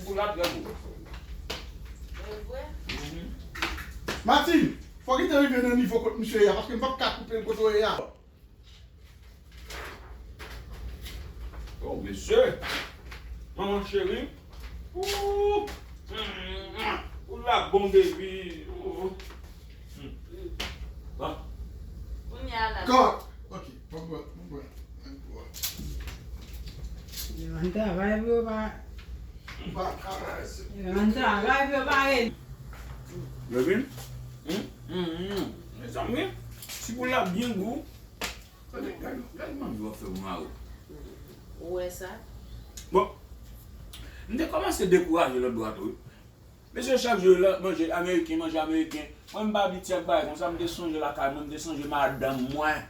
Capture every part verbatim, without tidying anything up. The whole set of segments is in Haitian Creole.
Ou la trè gou. E vre? Martine, fòk li te rive nan nivo kot misye ye a, paske m p ap ka koupe l kote w ye a. Oh, mesye! Manman cheri! Ooh! Ou la bon, baby! Ooh! Bon. Kounye a la. God! Ok, mwen pran, mwen pran. Yo ban travay pou yo pa. Ou pa karese. Yo ban travay pou yo pa rele. Baby? Hum? Hum, hum. Mezanmi, ti poul la byen gou. Gade, gade, gade manmi w ap fè pou mari w. Ou wè sa? Bon, m te kòmanse dekouraje lòt bò a tou wi. Mesye, chak jou la manje ameriken, manje ameriken. Mwen m pa abitye ak bagay konsa, m te sonje lakay mwen, m te sonje madanm mwen.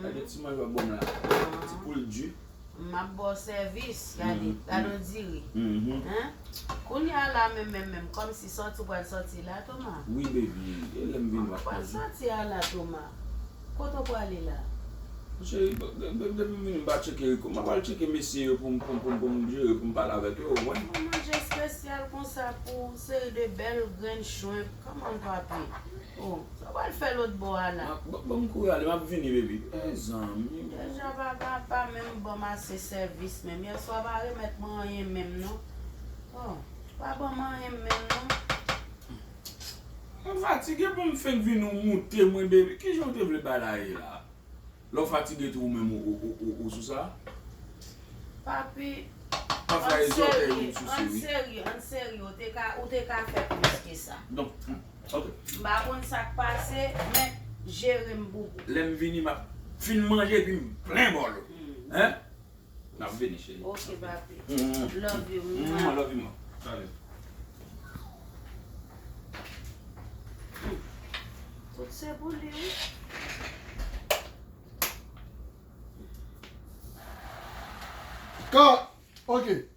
Gade ti manje w ap ban m la. Ti poul di. M ap ba w sèvis, gade, gade yon diri. Hein? Kounye a la menm, menm, menm, kòmsi sòti w pral sòti la, Toma. Wi, baby, e lè m vin w ap Pral manje. Sòti a la, Toma. Kote w prale la? Cheri, de- de- depi m vini m pa tcheke Rico. M ap al tcheke mesye yo pou m pou m pou m pou m jere pou m pale avèk yo, ou konprann? Yon manje espesyal konsa pou yon seri de bèl grenn shrimp. Come on, papi. Oh, sa w pral fè lòt bò a la? Ban ban m kouri ale, m ap vini, baby. Mezanmi. Deja papa pa menm ban m ase sèvis menm. Yèswa pa remèt mwen anyen menm non. Oh, pa ban m anyen menm non. Mwen fatige pou m fenk vin ou moute mwen, baby. Kijan w te vle bagay la ye la? Lè w fatige tou ou menm ou, ou, ou, ou sou sa? Papi, Pa fè ann zòtèy serye, ou sou ann wi. Serye, ann serye, ou te ka, ou te ka fè plis ke sa. Donk, ok. M pa konn sa k pase, men jere m boubou. Lè m vini, m ap fin manje epi m plen bòl ou. Hein? M ap vini, cheri. Ok, papi. Mm. Love you. Mm, I love you more. Salut. Tout se pou li, wi. Cut! Ok.